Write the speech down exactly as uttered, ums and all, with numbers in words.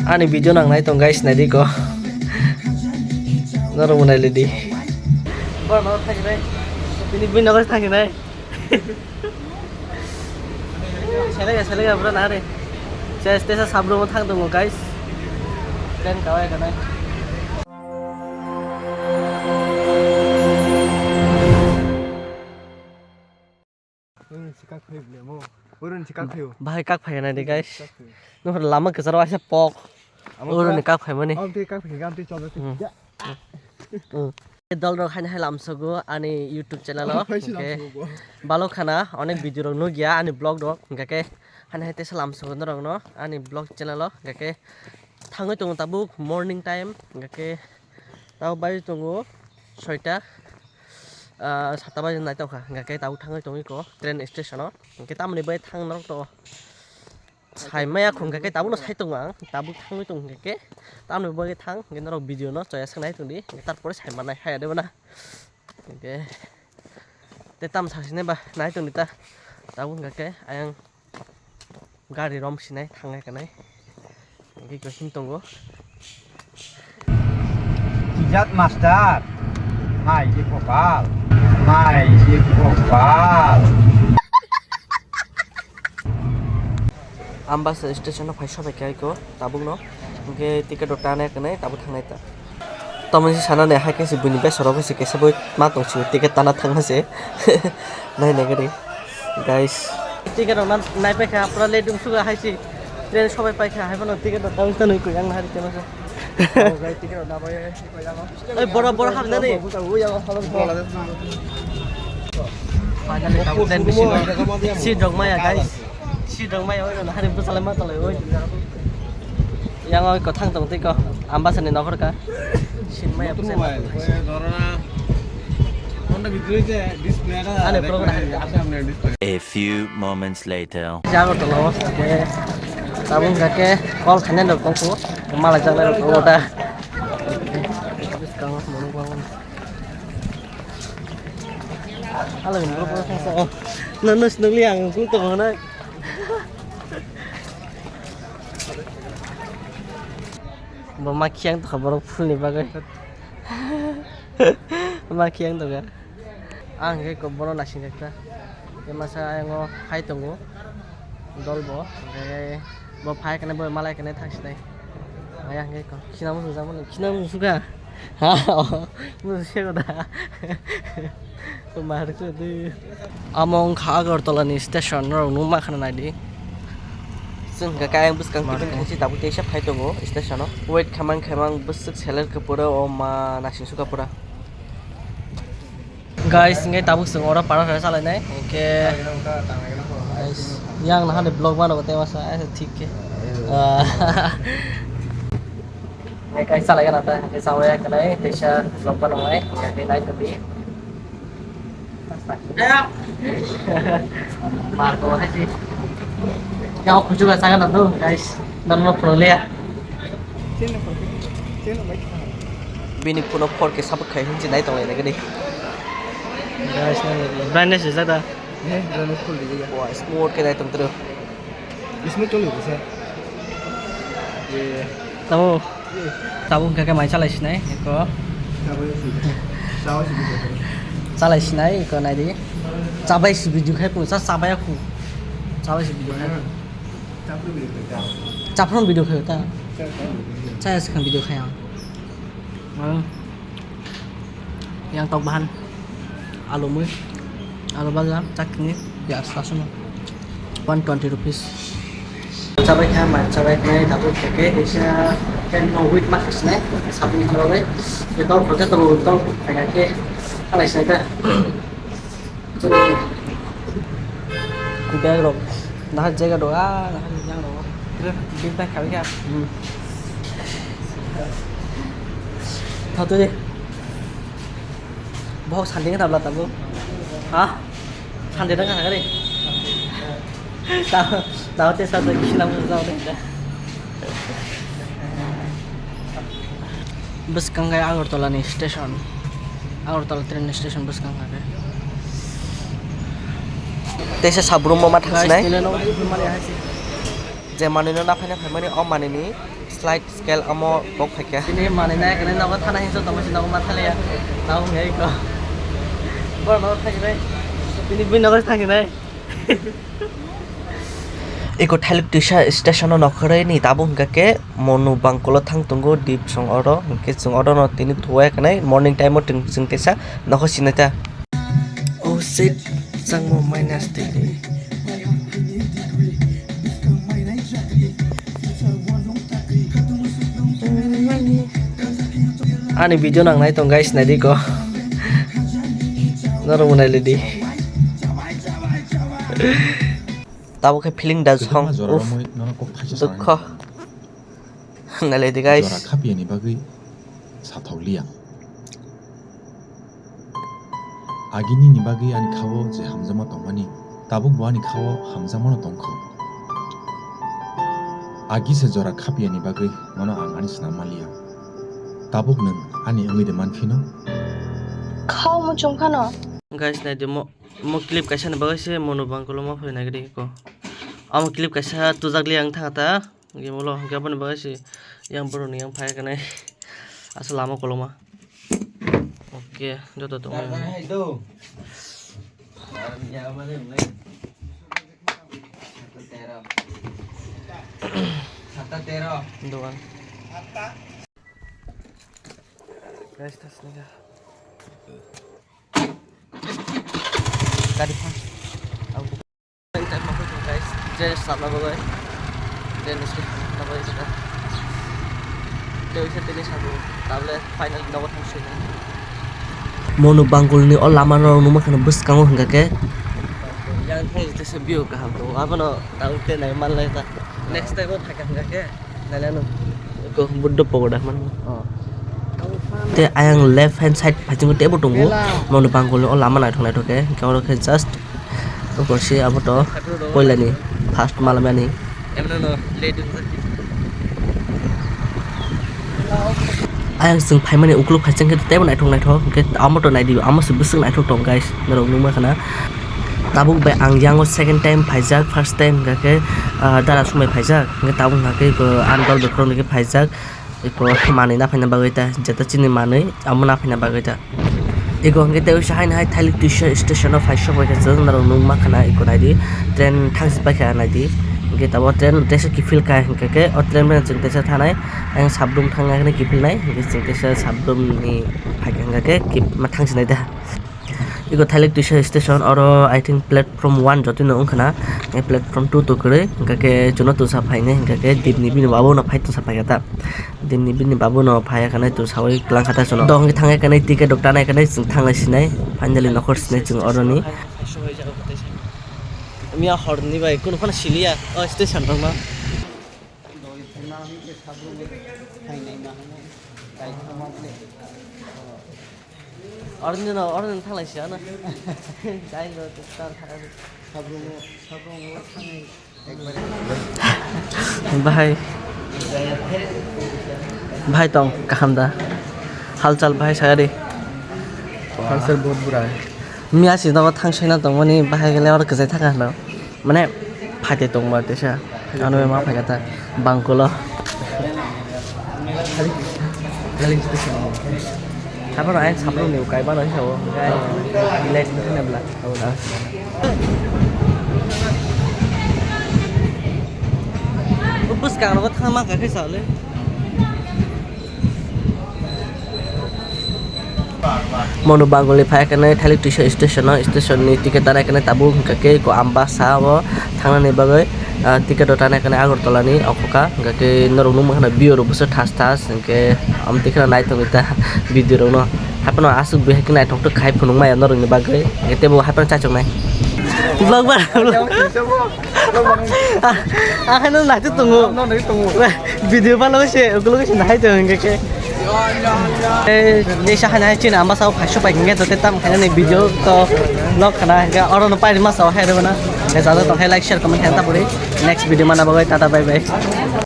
Ani video nang nai tong guys, nai di ko. Norok mo nai le di. Bor no thang nai. Bini bini no thang nai. Sele ga, sele ga, bro, na re. Ses, tesa sabro mo thang tongo, guys. Plan kawai kanai. Oro ni sikak phai bole mo. Oro ni sikak phai o. Bahai kak phai nai de, guys. Sikak phai o. Nokh lama kwcharo aisa pok. Oro ni kak phai mani. Am tei kak phai, am tei cholo tei. Hmm. Ya. Hmm. Dol rok haino hai lamsogo ani YouTube channel o. Hai se hwnkhe lamsogo bo. Balok khana onek video rok nukya ani vlog rok, hwnkhe haino hai teisa lamsogo norok no ani vlog channel o, hwnkhe thangwi tongo tabuk morning time, hwnkhe tabuk bai tongo soita, ah, satta bai naitokha, hwnkhe tabuk thangwi tongwi ko train station o, hwnkhe tamoni bai thang norok to. Sai maya khung khe tabukno sai tongo ang, tabuk thangwi tong khe tamni bagwi thang hwnkhe norok video no choya swngnai tongdi, hwnkhe tarpore sai mannai haya de bana. Hwnkhe tei tamo sasinai ba nai tongdi ta, tabuk hwnkhe ayang gari rom sinai thangnai kanai hwnkhe him tongo. Ijat master, mai je kopal, mai je kopal. Ambasa station o phai sobai khe aiko tabuk no, hwnkhe ticket rok tana kanai tabuk thangnai ta. Tamo se sana ne hai khe se buini besaro khe se kesa boi ma tong se ticket tana thangma se nai nai gari. Guys. Ticket rok nai paikha, pura late wng suga hai se. Train sobai paikha, hai phano ticket rok tawng tano koi ang hari temo se. Oh, guys, ticket rok na bai, koi ang. Oi, boro, boro habna ni. Finally, tamo train bisingo. Seat rok maya, guys. Seat rok maya, oi, hari bwsalai ma tolai, oi. Yang oi ko thang tong tei ko, Ambasani nohor ka. Sin maya bwsai ma tong. Ani program. A few moments later. Jago to lo, ke tabung ka ke call khane lo tong ko, mala jago lo ko da. Ala ni bro bro sa. Na na snuli ang kung to na. Bo ma khiyang tokha borok phulni bagwi. Ma khiyang tokha. Ang khe ko bono naising jak ta. Khe masa ayang o hai tongo. Dol bo. Hwnkhe bo phai kane bo malai kane thang sinai. Ayang khe ko khina muchung jak mani. Khina muchung kha. Ha, o, muchung se ko da. Mar ko de. Amo wngkha Agartala ni station, norok nukma khna naidi. Chwng hwnkha khe ayang bwskang tiffin khaisi tabuk teisa phai tongo station o. Wait khamang khamang bwswk seler kwpura o ma naising sukha pura. Guys, hwnkhe tabuk chwng oro para para chalainai hwnkhe. Guys, yang nahani vlog mano tei masa thik khe. Ah. Hwnkhe kaisa chalaigana ta, hwnkhe chawai kanai, teisa vlog bananai, hwnkhe naitokdi. Marto hai si. Yang kuchuga saga nando, guys. Nando pro le. Bini phone o four K support khai hinchi nai tonglai nai gani. Guys, brightness is that? Eh, brightness full di ya. Wah, smooth khe nai tong tro. Isme choli ko sir. Ye. Tamo. Tabuk hwnkha khe mai chalai sinai eko. Chabai si. Chabai si video. Chalai sinai eko naidi. Chabai si video khai pung sa chabai aku. Chabai si video khai. Chapru video khai ta. Chapru video khai ta. Chapru video khai. Chaya sikang video khai ang. Yang tok bahan. Alu mui. Alu baja, chutney, piyaj, rasun. One twenty rupees. Chabai kha, ma chabai kha, tabuk khe kisa ten no wheat ma khasne, sabni khalo le. Ye tok kha to tok kha khe. Alai sai ta. Bag rok. Nahar jaga do, ah, nahar jaga do. Bag tak kha kha. Hmm. Thatu de. Bohok sandi khe tabla tabuk. Ha? Sandi dang kha gari. Tao, tao te sa to kisi lam sa de. Bwskang khe Agartala ni station. Agartala train station bwskang khe. Teisa sabrum ma thang sinai. Guys, tini no mali hai si. Je manwino naphaina phaimani, o manwini slide scale omo bok phaikha. Tini manwi nai khe nogo thana hinsa tongma si nogo ma thaliya. Nabo hwnwi ko. Boro nogo thanginai. Tini bini nogo thanginai. Eko Thailuk Twisa station o nokharwi ni tabuk hwnkha khe Monu Bangkolo thang tongo dip song oro, hwnkhe chwng oro no tini thuwai kanai morning time o chwng, chwng teisa nokho sinai ta. Oh shit, changmo minus degree. Ani video nang nai tong guys, nai di ko. Norok bo nai lidi. Tabuk khe feeling da song. Kwbangma jora romwi nono kok thaisa sanai. Dukho. Nai lidi guys. Jora khapiyani bagwi sathok liya. Agi nini bagwi ani khao je hamjakma tongmani, tabuk bo ani khao hamjakmano tongkho. Agi se jora khapiyani bagwi nono ang ani snam manliya. Tabuk nwng ani wngwi de manphino? Khao muchung phano. Guys, nai di mo, mo clip kaisa ni bagwi se Monu Bangkolo ma phai nai gidi ko. Amo clip kaisa tujak liya wng thang ta. Hwnkhe ulo hwnkhe aboni bagwi se yang borokni yang phai kanai aswk lama koloma. Oke, joto tongo. Dogan. Guys, tas naga. Gari phan. Guys, je sabna bagwi, je nisi sabna bagwi saka. Tei wisa tini sabu, tablet final nogo thang sui. Monu Bangkol ni o lama no numa khana bwskango hwnkha khe. Yang thai tesa view kaham tongo, abono tang te nai manlai ta. Next time o phaikha hwnkha khe. Ko Buddha pagoda man. Oh. Te ayang left hand side phaichungo tebo tongo. Moni bangkol o lama naithok naithok khe. Hwnkhe oro khe just oko se abo to poilani first malmani. Ayang chwng phaimani ukuluk phaichang khe tebo naithok naithok. Hwnkhe amo to naidi, amo se bwswk naithok tong guys. Norok nukma khana. Tabuk bai ang yango second time phaijak, first time hwnkha khe, ah, dara sumai phaijak. Hwnkhe tabuk hwnkha khe, ah, ang dol bekhorok nokhe phaijak. Eko manwi naphaina bagwi ta, jeta chini manwi amo naphaina bagwi ta. Eko hwnkhe tei wisa haino hai Thailik Twisa station o phai sok bai khe chwng norok nukma khana eko naidi train thangsi paikha naidi. Hwnkhe tabuk train teisa kiphil kha hwnkha khe o train bai chwng teisa thanai, ayang sabrum thangna hwnwi kiphilnai, hwnkhe chwng teisa sabrumni phaikha hwnkha khe kip-, ma thangsinai da. Eko Thailik Twisa station, oro I think platform one jotino wngkha na, eh, platform two to kwrwi, hwnkha khe chwngno twsa phainai, hwnkha khe dipni bini babu no phai twsa phaikha ta. Dipni bini babu no phaiya khanai twsawi kwlangkha ta chwngno. Dong thangya khanai ticket rok tanai khanai chwng thanglai sinai, finally nokhor sinai chwng oroni. Miya horni bai kunu phano siliya, o station rokno. Orni no, orni no thanglai siya na. Dai lo, tar khara. Bahai. Bahai tong, kaham da? Halchal bahai saya di. Halchal bahut bura hai. Miya si nogo thang soina tongmani bahai gele oro kwchai thaka hwno. Mane phaite tongma teisa. Ano ma phaikha ta bangkulo. Habar ayang sabrung ni ukai bana sao. Bilai sini bla. Bus kang rogo thangma kha khe sao le. Monu bangkol ni phai khe nai Thailik Twisa station o, station ni ticket tanai khe nai tabuk hwnkha khe ko Ambasa o thangnani bagwi, ah, ticket o tanai khe nai Agartala ni okho kha, hwnkha khe norok nukma khana view rok bwswk thas thas, hwnkhe amtwi kheno naithok ta video rok no. Haphano aswk bihai khe naithok tok khai phunuk maya norok ni bagwi, hwnkhe teibo haphano chachok nai. Vlog ba, vlog. Ah, ah, haino naithok tongo. Video ba logo se, ukulok se nahai to hingke ke. Eh, desa hana hai chini Ambasa o phaiso pai hingke to te tam khaina ni video to vlog khana hingke oro no pai ma sao hai rwna. Hingke jado tong hai like, share, comment khaina ta puri. Next video mana bagwi tata bye bye.